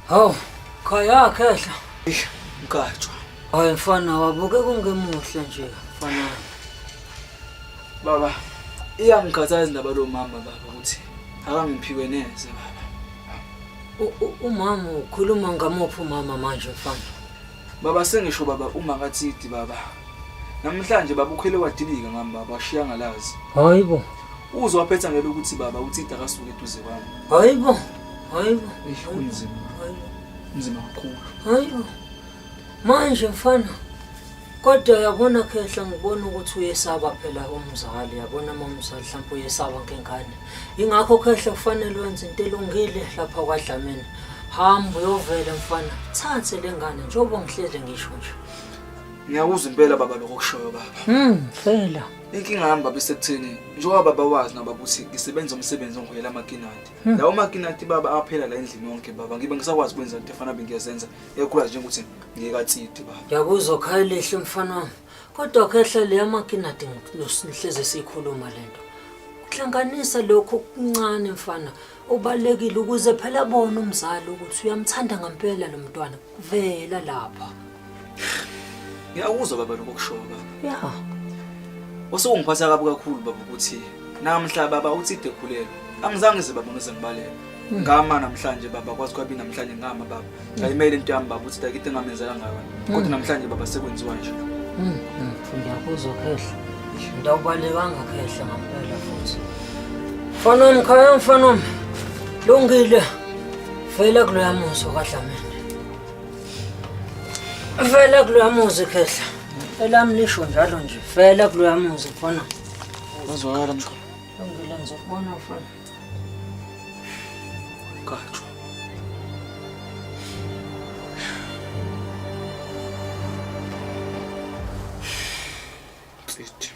Hawu, khaya khehla. Mkatshwa. Hayi mfana wabuke kungemuhle nje mfana. Baba, iyangikhathaza indaba lo mama baba ukuthi akangiphiwe neze baba. Umama ukhuluma ngamuphi umama manje mfana? Baba sengisho baba uma kaThidi baba. Namhlanje baba ukhwele wadilika ngami baba washiya ngalazi. Hayibo. Uzwe waphetha ngelokuthi baba uThidi akasuke eduze kwami. Hayibo. Hayibo. Eish kunzima. Hayibo. Kunzima kakhulu. Hayibo. Manje mfana kodwa yabona khehla ngibona ukuthi uyesaba phela umzali yabona uma umzali mhlawumbe uyesaba ngengane ingakho khehla kufanele wenze into elungile lapha kwadlamini hamba uyovela mfana thathe le ngane njengoba ngihlele ngisho nje Ngiyakuzwa impela baba lokho okushoyo baba. Fela. Inkinga yami baba isekutheni njengoba baba wazi naba ukuthi ngisebenza umsebenzi ongiholela amakinati. Lawo makinati baba aphela la endlini yonke baba ngibe ngisakwazi ukwenza into efana bengiyazenza ekakhulukazi njengokuthi ngiyekatsidi baba. Ngiyakuzwa khaya lihle mfana wami. Kodwa khehla le yamakinati ngihleze siyikhuluma lento. Kuhlanganisa lokho okuncane mfana obalekile ukuze phela abone umzali ukuthi uyamthanda ngempela lo mntwana. Vela lapha. Ngiyakuzwa baba lokho okushoyo baba. Ya. Osokungiphatha kabi kakhulu baba ukuthi namhla baba uthide khulelwe. Angizange ngize baba ngize ngibaleke. Ngama namhlanje baba kwazi kwabi namhlanje ngama baba. Ngayimele into yami baba uthi akite ngamenzela ngayo. Kodwa namhlanje baba sekwenziwa nje. Ngiyakuzwa khehla. Ndawubalekanga khehla ngampela futhi. Mfana wami khaya mfana wami. Lungile. Vela kuloya muzi okaDlamini. Vela kuloya muzi khehla. Elami lisho njalo nje. Vela kuloya muzi mfana. Wazwakala mkhulu. Lungile ngizokubona mfana. Khatshwa. Tsithi.